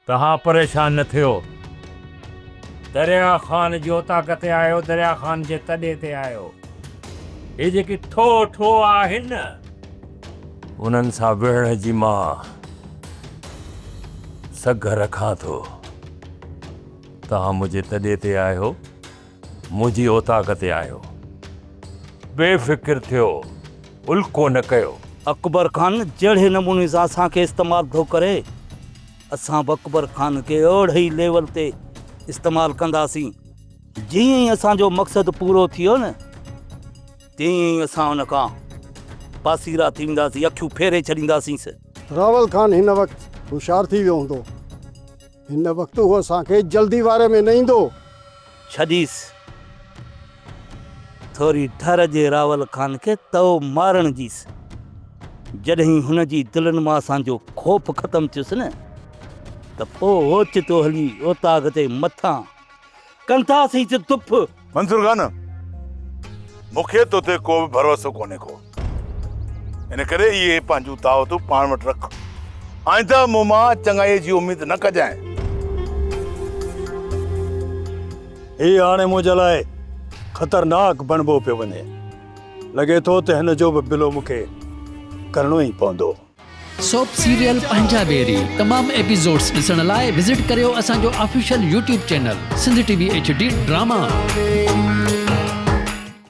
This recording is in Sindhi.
توهان پريشان نه ٿيو. دريا خان جي اوطاق تي آهيو، دريا خان جي تڏي تي آهيو. هي جيڪي ٺوهه ٺوهه آهن نه، انهن سان وڙهڻ جي مان سگهه رکان ٿو. توهان منهنجي تڏي تي آهيو، منهنجي اوطاق تي آهيو. بي فڪر ٿيو، الڪو نه ڪيو. اڪبر خان جهڙي نموني سان اسان کي استعمال ٿو ڪري، اسان به اڪبر خان کي اهڙي ئي ليول تي استعمال ڪنداسين. جيئن ئي اسان جو مقصد پورو ٿيو نه، تيئن ئي اسان ان کان پاسيرا ٿي وينداسين، اکيون ڦيري ڇڏينداسينس. راول خان هن وقت هوشيار ٿي ويو هوندو. هن وقت هو اسان کي جلدي واري ۾ نه ايندو. ڇڏيس. ٿوري ڍر جي راول خان کي تئو مارڻ جيس. جڏهن هن جي دلن مان اسان جو خوف ختم ٿيس نه ته پوء اوچتو هلي اوطاق تي مٿان ڪنداسينس دڦ. منصور خان، مون کي تو تي ڪو به ڀروسو ڪونهي ڪو. ان ڪري اهي پنهنجون دعوتون پاڻ وٽ رک. آئنده مون مان چڱائيء جي اميد نه ڪجانء. هي هاڻي منهنجي لاء خطرناڪ بڻبو پيو وڃي. لڳي ٿو ته هن جو به بلو مون کي ڪرڻو ئي پوندو. سوپ سيريل پنهنجا ويري تمام ايپيسوڊس ڏسڻ لاء وزٽ ڪريو اسان جو official YouTube channel Sindh T V H D drama.